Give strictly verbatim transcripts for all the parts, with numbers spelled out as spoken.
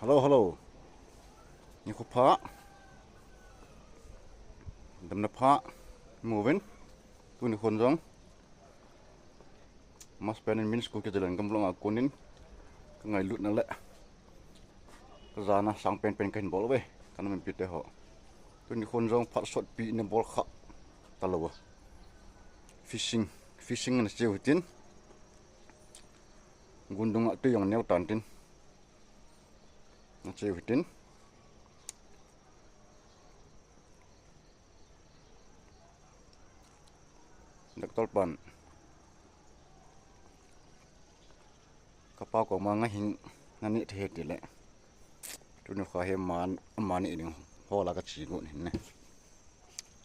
Hello, hello. Nikho pha. Damna pha. Muvin. Tuni khon jong Maspen in min school kijalan gam longa konin ka ngailutna le ka jana sang penpen kahin bol uve, ka nam mipite ho. Tuni khon jong phat sotpi na bol kha talou a. Fishing, fishing na cheu hitin. Gundunga tui jong neo tan tin. Na cheu hitin. Doctor pan. Ka pa ko ma nga hin na ni the ti le. Tuni kha he man, mani ding hola ka chi gun hin ne.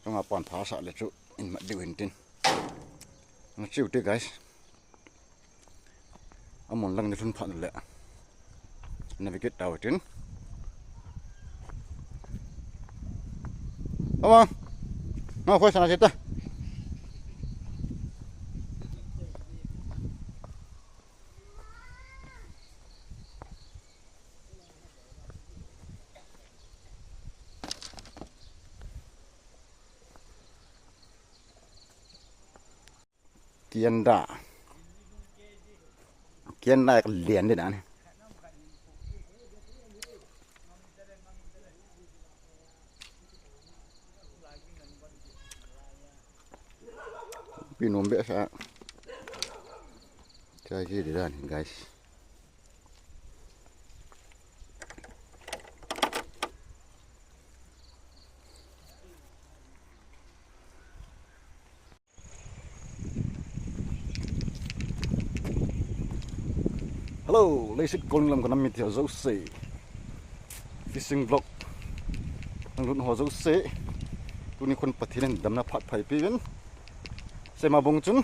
Chunga pan pha sa le chu in mat diu hin tin. Na chiu te, guys. Amun lang ni lhun phat le. Navigate tau tin. Ama. Ma khoi sana sita. Kianda. Kianda ka lian de dan. Pinom behseh. Chai ji di dan, guys. Hello, leiset kolning lam ka nam mite ho jouse. Fishing vlog. Nang lut ho jouse. Tuni khun Pathen in damna phat phai peuvin. Sema bung chun.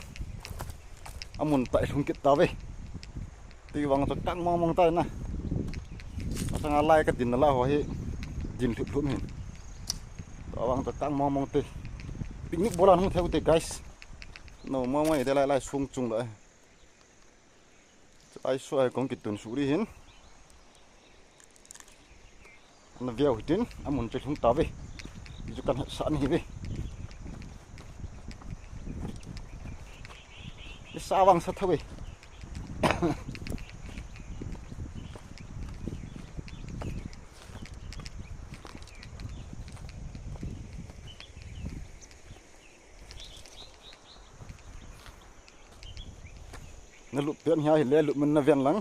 Amun tai lhung kit tave. Ti vang chu kang mong mong tai na. Asanga lai ka din na la ho hi. Din lhup lhup hin. Tua vang chu kang mong mong te. Picnic bola hung theu te, guys. No, mong mong te lai lai sung chung la. Ai su ai kong kitun su ri hin. Na viau hitin, amun che lhung tave. Ju kan sa ni ve. Sa vang sa thave. Na lut pen hi a hile, lut mun na ven lang.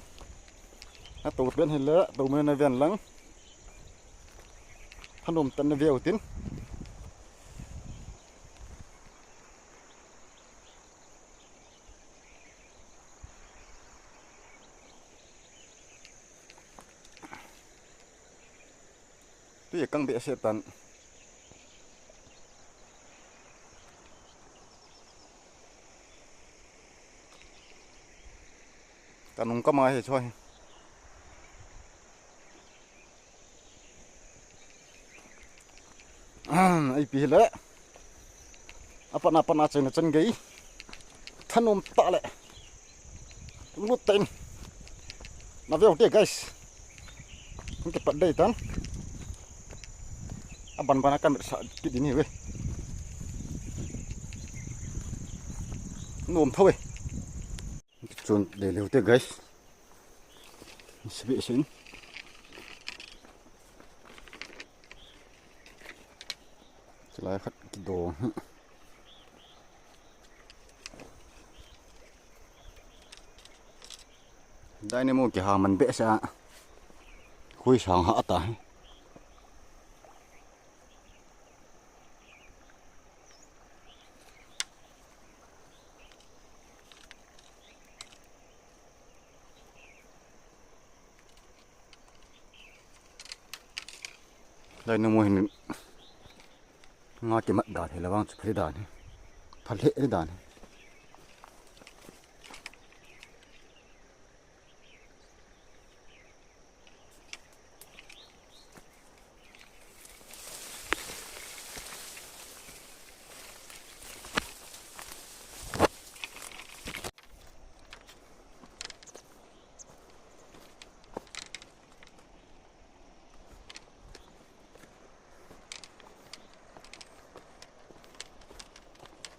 Na to pen hile, to mun na ven lang. Thanom tan na viau tin. Tui kang behseh tan. Ka nung kama hi choi. Ai pi le. Apana pana chen chen gei. Thanom ta le. Lut ten. Na veu te, guys. Kan ke pat dei tan. Aban bana kan sa kit ding hi ve. Nom tho ve. Chun dei leu te, guys. Sibi sin. Chulai khat kido. Dynamo kiha man behseh a. Hui sang ha ta. Dynamo hin nga kimat dan hi, la vang chu phali dan hi. Phali dan hi.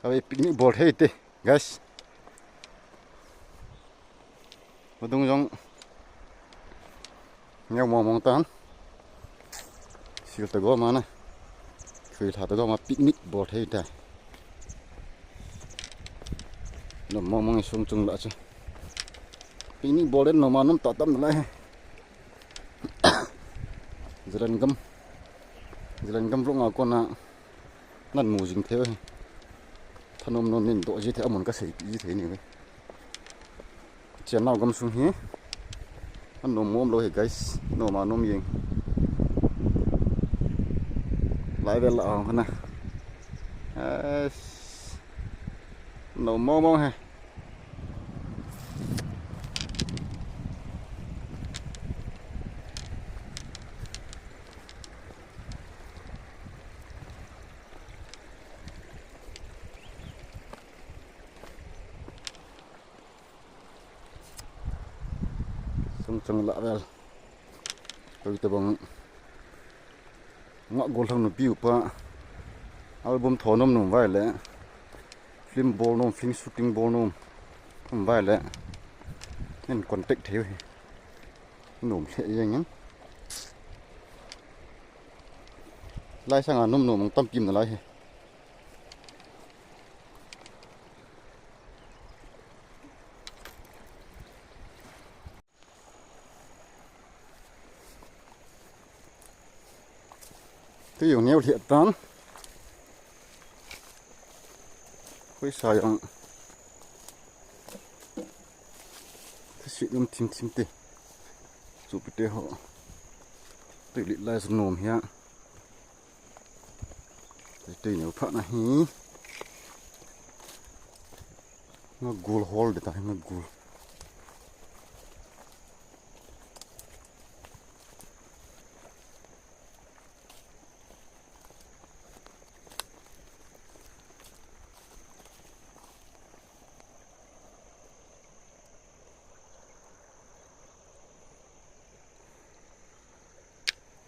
Ave picnic bol thei te, guys. Vadung jong neo mong mong tan. Sil ta go ma na. Khui tha ta go ma picnic bol thei ta. Nom mong mong sung chung la chu. Picnic bol den nom a nom ta tam lai. Zalengam. Zalengam rong a kona. Nan mu jing thei. Thanom nom nin do ji thei amun ka sei ji thei ni ve. Chian nau gam sung hi. An nom mom lo hi guys. Nom a nom jing. Lai vel la hong na. Nom mom mom he. Sung chung la vel. Koi tabang. Nga gol thang nupi upa. Album tho nom nom vai le. Film bol nom, film shooting bol nom. Nom vai le. Nen contact thei hi. Nom le yang yang. Lai sanga nom nom tam kim na lai hi. Tui jong neo lheh tan. Khoi sa jong. Thasi um thim thim te. Chu pi te ho. Tui lit lai sa nom hia. Tui, tui neo pha na hi. Nga gul hol de ta, nga gul.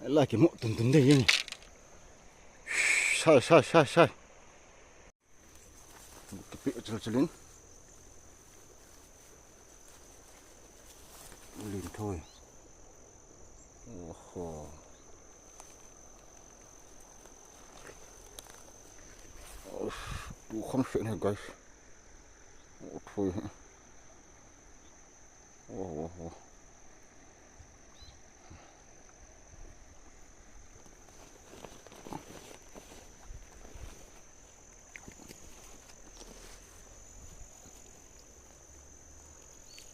Ela ki mo tun tun de yin. Sai, sai, sai, sai. Kipe chal chalin. Lin thoi. Oho. Uff, tu kham se ne guys. Oh, thoi. Oh, oh, oh.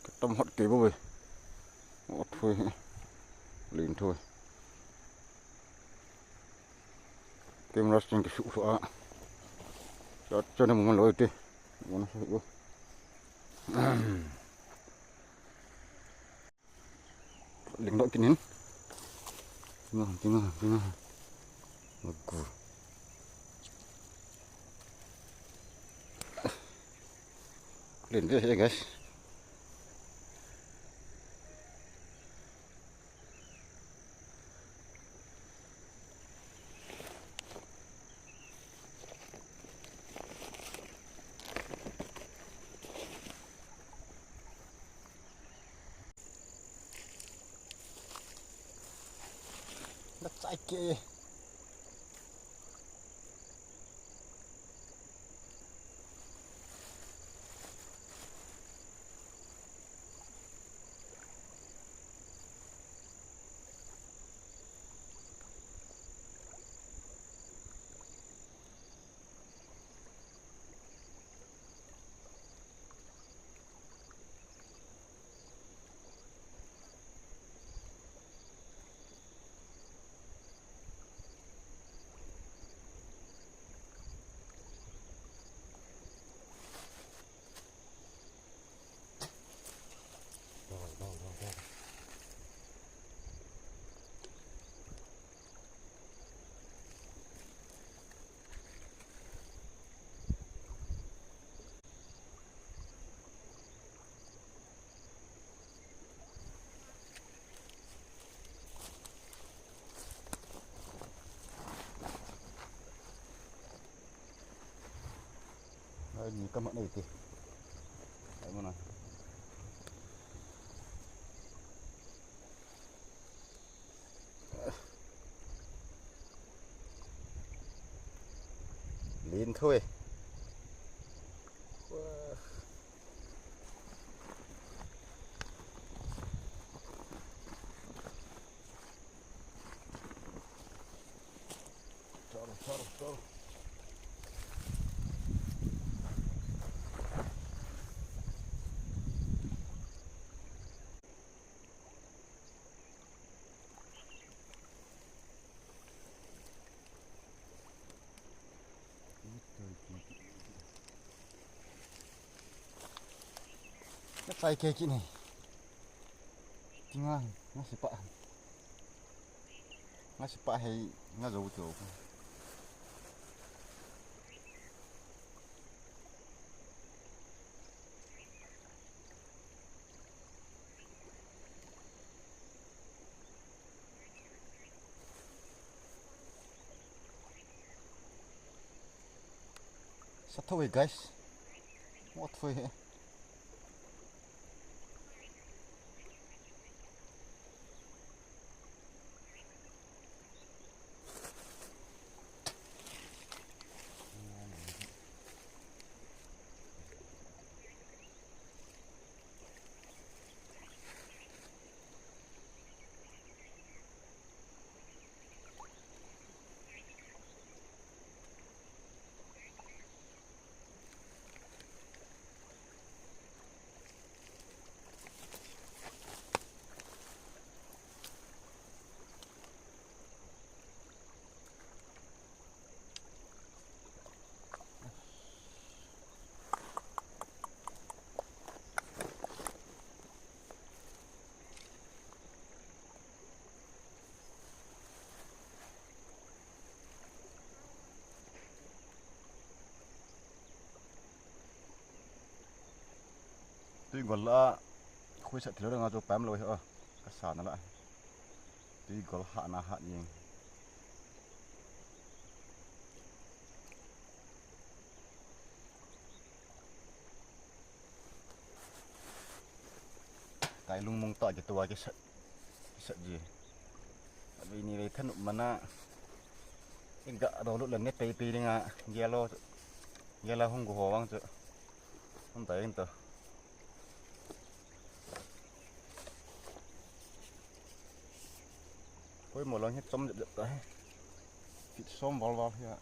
Ka tam hot ke bo ve. Oh, thoi. Lin thoi. Camera stand ke su su a. Cha cha na mo lo te. Mo na su. Ling dok kinin. Tinga, tinga, tinga. Bagu. Len ve he, guys. That's okay. Ai, ni ka mat nei ti. Ai, mana. Lin thui. Choro, choro, choro. Nachai kei kit ni. Tinga, nga sipa. Nga sipa hei, nga zo to. Sa thui, guys. Mo thui he. Tui gol a, khui sat thilo dang a chu pam lo hi o, ka sa na la. Tui gol ha na ha ni. Kai lungmong ta ke tua ke sat, ke sat ji. Abi ni ve than mana. Inga do lu lan ne pe pe ringa gelo, gelo hung go ho wang chu. Hung ta yin to. Koi mo lang hi chom jep jep ta hi. Fit som val val hi a.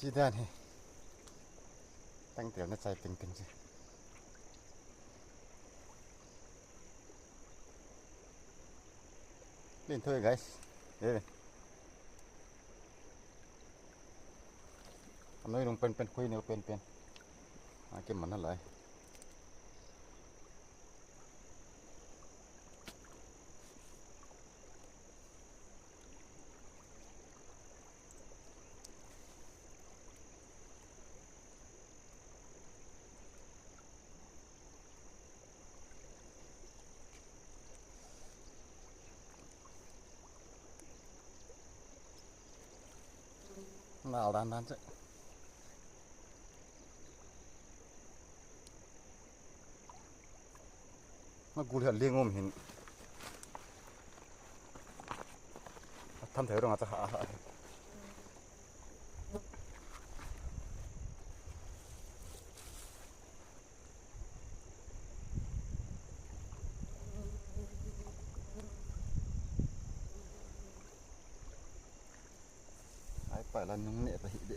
Sidan hi. Tang tel na chai ping ping si. Lin thui, guys. Eh. Anoi lung pen pen, khui neu pen pen. A ke mana lai. Nal dan dan che. Nga gul hi a leng um hin. A tham thei rong a cha ha ha. Pai la nung ne pa hi de.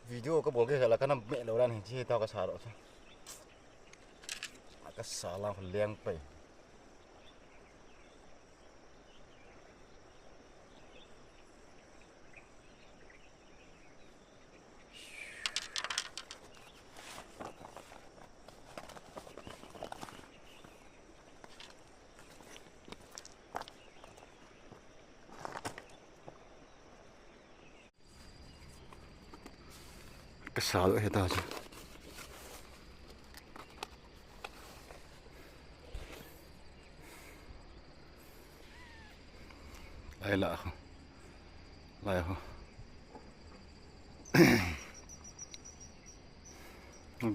Video kabol kei la kana me lo dan hi chi ta ka sa lo sa. Ka sa la leng pai. Ka sa lo he ta chu. Lai la ho. Lai ho.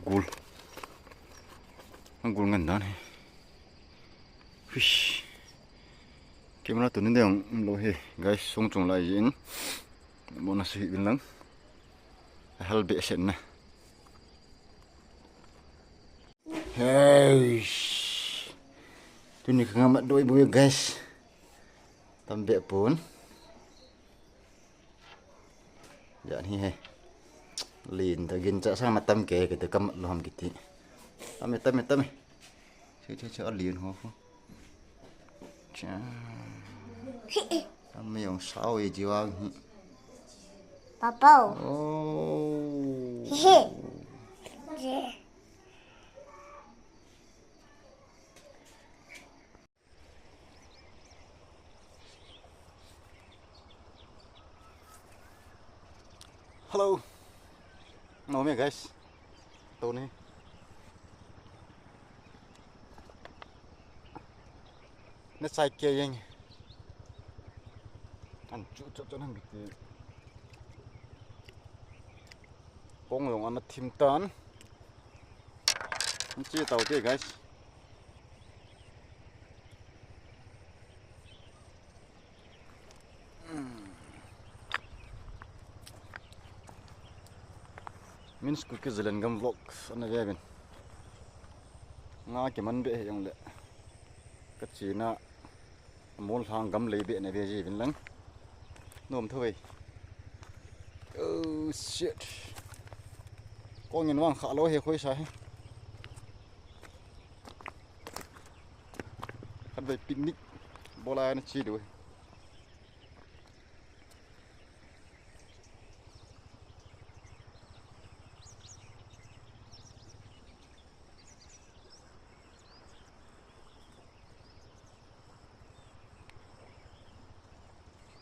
Gul. Gul ngan dan he. Fish. Camera tu ni deng lo he. Guys, sung chung lai in. Bona si bin lang. Hal be sen na. Hey. Tuni ka ngamat doi bu guys. Tam be pun. Jan hi he. Lin ta gin cha sang na tam ke ke te kam lo ham kiti. Tame, tame, tame. Che, che, che, lin ho ho. Cha. Tame yong sao e jiwang hi. Papa. Oh. He he. Je. Hello. No me guys. Tuni. Na sai ke yeng. An chu chu chu nang biti. Kong long ana thim tan. An chi tau te guys. Min school ke Zalengam vlog ana ve bin. Nga ke man be he yong le. Ka chi na mol hang gam lei be na ve ji bin lang. Nom tho ve. Oh shit. Kong in wang kha lo he khoi sa he. Khat vei picnic bola na chi du.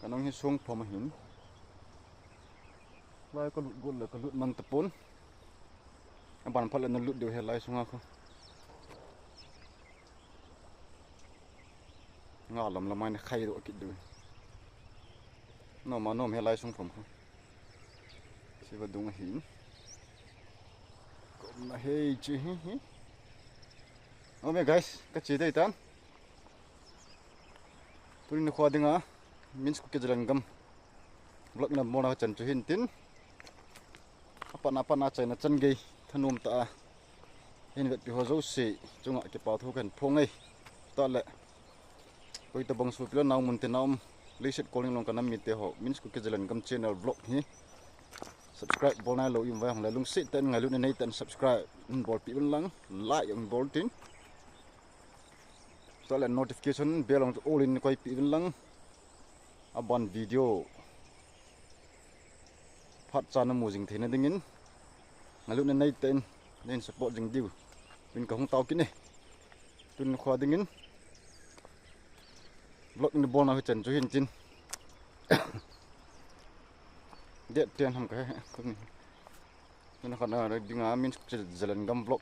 Ka nong hi sung phom ahin. Lai ka lut gol le ka lut man tapon. Aban phat le na lut deu he lai sunga kho. Nga lam lamai na khai ro kit deu. Nom a nom he lai sung phom kho. Siva dung ahin. Kom na hei chi hi hi. Ome guys, ka chi dei tan. Tuni na khua dinga. Min's Kuki Zalengam vlog ina bolna chan chu hin tin. Apatna apatna achaina chan gei thanom tah a hin vetpi ho jouse chunga kipa thu kahin phong e. Tah le, koi tabang sopi le nao mun te na um, leiset kol ning long ka nam mite ho, Min's Kuki Zalengam channel vlog hi subscribe bol nailou i um vai hung le, lungset tah in ngailutna nei tah in subscribe in bolpeh uvin lang, like jong bol tin. Tah le notification bell jong chu all in koipeh uvin lang. Aban video phat cha namu jing theina dingin, ngailutna nei tah in neihin support jing diu vin kahung tao kit e. Tun nikho dingin vlog ina bolna hi chan chu hin tin. Date ten ham kahe. Tun nikho na dinga Min's Kuki Zalengam vlog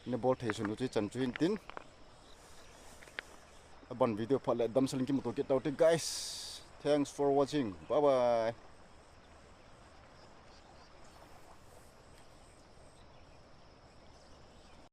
ina bol thei sun u chu chan chu hin tin. Aban video phat le damsel in kimuto kit taute guys. Thanks for watching. Bye bye.